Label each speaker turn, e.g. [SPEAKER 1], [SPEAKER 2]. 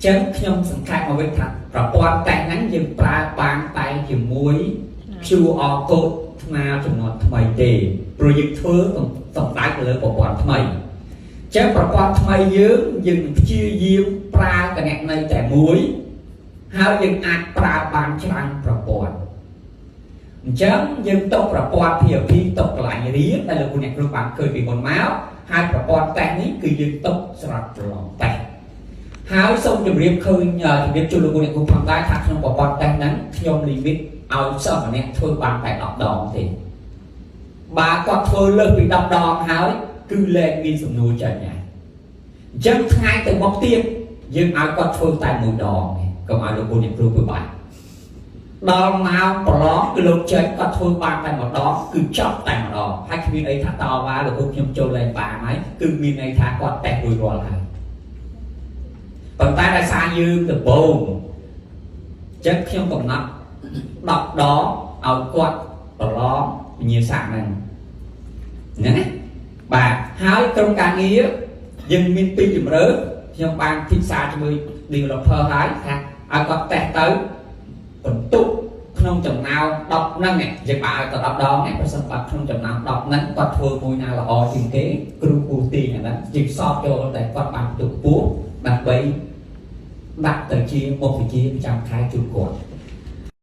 [SPEAKER 1] ចឹងខ្ញុំសង្ខេបមកវិញថាប្រព័ន្ធតេស្តហ្នឹងយើងប្រើបានតែជាមួយ QR code ថ្នាលចំនួនថ្មីទេព្រោះយើងធ្វើសំដៅទៅលើប្រព័ន្ធថ្មីចឹងប្រព័ន្ធថ្មីយើងយើងនឹងព្យាយាមប្រើគណនីតែមួយហើយយើងអាចប្រើបានច្រើនប្រព័ន្ធអញ្ចឹងយើងទុកប្រព័ន្ធ POP ទុកកន្លែងរៀនដែលលោកគ្រូអ្នកគ្រូបានឃើញពីមុនមកហើយប្រព័ន្ធតេស្តនេះគឺយើងទុកសម្រាប់ប្រឡងតេស្តហើយសូមជម្រាបឃើញជម្រាបជូនលោកគ្រូអ្នកគ្រូផងដែរថាក្នុងប្រព័ន្ធតេស្តហ្នឹងខ្ញុំ limit ឲ្យសិស្សម្នាក់ធ្វើបានតែ10ដងទេបើគាត់ធ្វើលើសពី10ដងហើយគឺលែងមានសំណួរចេញហើយអញ្ចឹងថ្ងៃទៅមុខទៀតយើងឲ្យគាត់ធ្វើតែមួយដងទេកុំឲ្យលោកគ្រូអ្នកគ្រូពិបាកដល់ម៉ោងប្រឡងគឺលោកចេញគាត់ធ្វើបានតែម្ដងគឺចប់តែម្ដងហើយគ្មានអីថាតវ៉ាលោកគ្រូខ្ញុំចូលលែងបានហើយគឺមានន័យថាគាត់តេស្តរួចរាល់ហើយប៉ុន្តែដោយសារយើងដំបូងអញ្ចឹងខ្ញុំកំណត់10ដងឲ្យគាត់ប្រឡងវិញ្ញាសាហ្នឹងហ្នឹងណាបាទហើយក្រុមការងារយើងមានពីរជំរើសខ្ញុំបានពិភាក្សាជាមួយ developer ហើយថាឲ្យគាត់តេស្តទៅបន្ទុកក្នុងចំណោម10ហ្នឹងយើងបើឲ្យទៅ10ដងហ្នឹងប្រសិនបើក្នុងចំណោម10ហ្នឹងគាត់ធ្វើមួយណាល្អជាងគេគ្រូគូទាញអាហ្នឹងជាសอบចូលតែគាត់បានបន្ទុកខ្ពស់ដើម្បីដាក់ទៅជាមុខវិជ្ជាប្រចាំខែជូនគាត់។